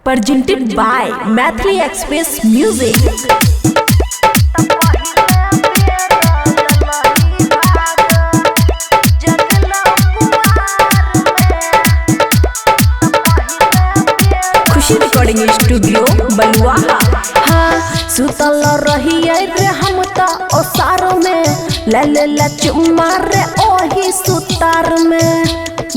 Presented by Maithili Express Music. Khushi recording studio Baluaha. हाँ सुतल रहिए रे हम त ओसार में, ले ले ले चुम्मा रे ओही सुतार में।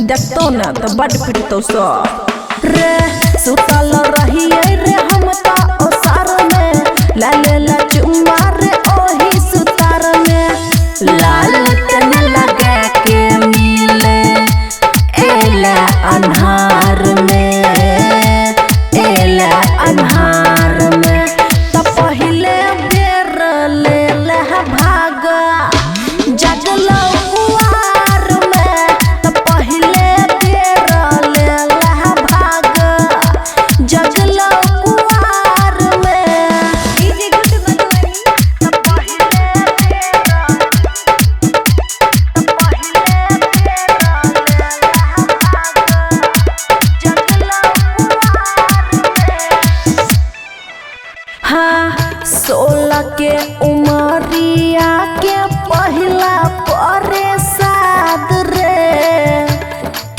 देखतो ना त बड पिटतो सब रे। सुतल रहिए रे हम त ओसार में, ले ले ले चुम्मा रे ओही सुतार में। लाल तन लगा के मिले एला अन्हार में, एला अन्हार में। त पहिले बेर ले ले भागा जगलो कुआर में। त पहिले बेर ले ले भागा जगलो कुआर में। DJ good Madhubani. त पहिले बेर, त पहिले बेर ले ले भागा जगलो कुआर में। हाँ 16 के उमरिया के पहिला परेशाद रे,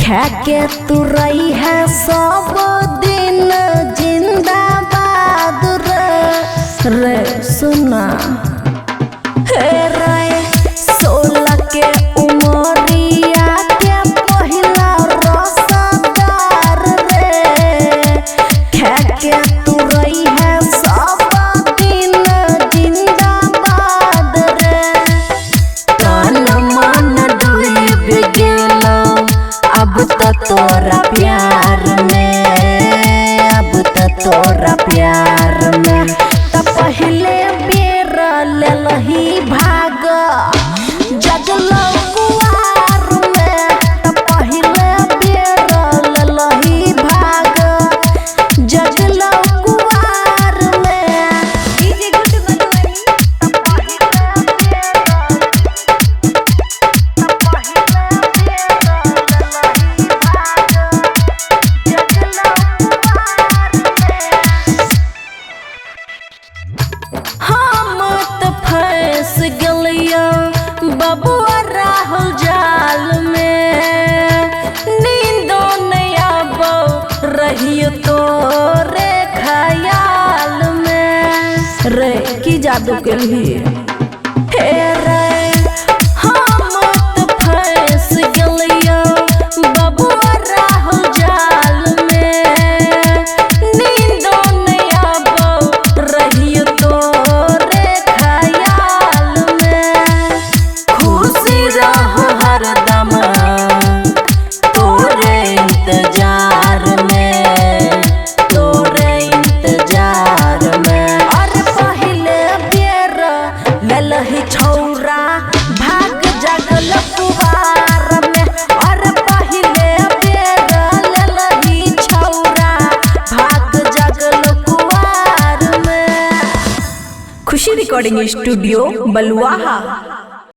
खा के तू रही है सब दिन जिंदाबाद रे। रे सुना हे रे, 16 के उमरिया के पहिला रसदार रे, खा के तू रही है सब दिन जिंदाबाद रे। तन मन डूब गेलो अब त तोरा प्यार में, अब त तोरा प्यार में। त पहिले बेर लेलही भाग जगलो कुआर में। त पहिले बेर लेलही भाग जगलो कुआर में। DJ good Madhubani. त पहिले बेर, त पहिले बेर लेलही भाग जगलो कुआर में। हम त फंस गेलियो बबुआ राहुल जाल में, नींदो नहीं आबो रहियो तोरे ख्याल में। रे की जादू केलही हे रे, हम त फंस गेलियो बबुआ राहुल जाल में, नींदो नहीं आबो रहियो तोरे ख्याल में। खुशी रहो हरदम तोरे इंतजार में, तोरे इंतजार में। और पहिले बेर लेलही छौरा भाग जगल कुवार में। और पहिले बेर लेलही छौरा भाग जगल कुवार में। खुशी रिकॉर्डिंग स्टूडियो बलुआहा।